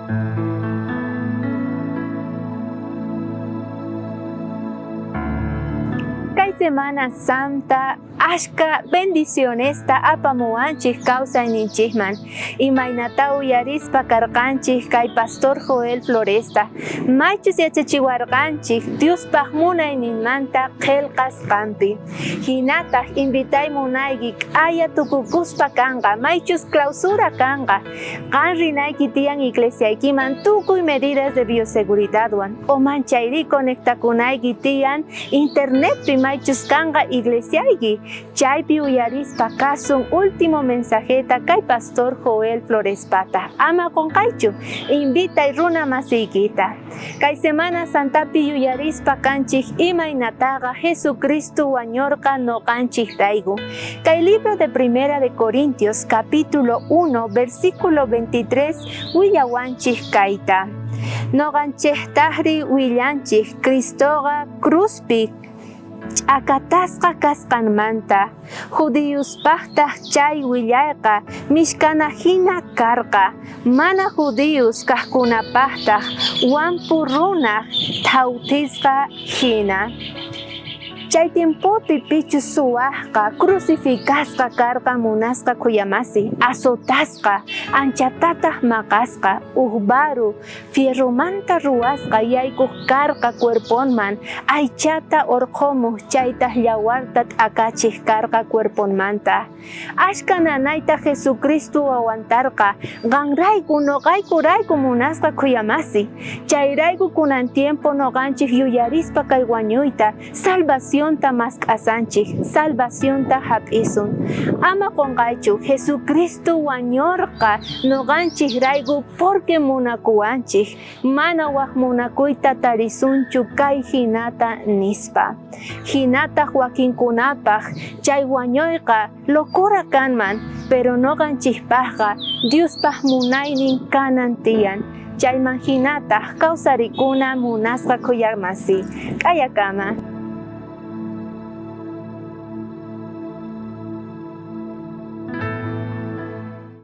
Kay Semana Santa ashka bendicionesta apamuwanchej kawsayninchejman. Imaynatá uyarispa karqanchej kay pastor Joel Floresta, maychus yachachiwarqanchej Diospaj munayninmanta qhelqasqanpi. Jinataj invitay munayki k'aya tukukuspa kanqa, maychus clausura kanqa, qan rinayki tiyan iglesiaykiman tukuy medidas de bioseguridadwan, o manchayrí conectakunayki tiyan internetpi maychus kanqa iglesiayki, chaypi uyarispa kasun último mensajeta kay pastor Joel Florespata. Ama qonqaychu, invitay runa masiykita. Kay Semana Santapi yuyarispa kanchej imaynataqa Jesucristo wañorqa noqanchejrayku. Kay libro de Primera de Corintios capítulo 1 versículo 23 willawanchej kayta. Noqanchejtajri willanchej Cristoqa cruzpi ch'akatasqa kasqanmanta. Judiospajtaj chay willayqa mishkana jina karqa, mana judíos kajkunapajtaj wampu runaj thawtisqa jina. Chay tiempopi pichus suwajqa crucificasqa karqa munasqa khuyamasi, azotasqa, anchatataj maqasqa, uj baru Fierromanta ruwasqa yaykoj karqa cuerponman, aychata orqhomoj chaytaj yawarta t'akachej karqa cuerponmanta. Ashkha nanayta Jesucristo aguantarqa, qanrayku, noqaykurayku munasqa khuyamasi. Chayrayku kunan tiempo noqanchej yuyarispa kay wañuyta, salvacionta mask'asanchej, salvacionta jap'isun. Ama qonqaychu, Jesucristo wañorqa noqanchejrayku porque munakuwanchej, mana waj munakuyta tarisunchu kay jinata nispa. Jinataj wakinkunapaj chay wañoyqa locura kanman, pero noqanchejpajqa Diospaj munaynin kanan tiyan. Chayman jinataj kawsarikuna munasqa khuyamasi. K'ayakama.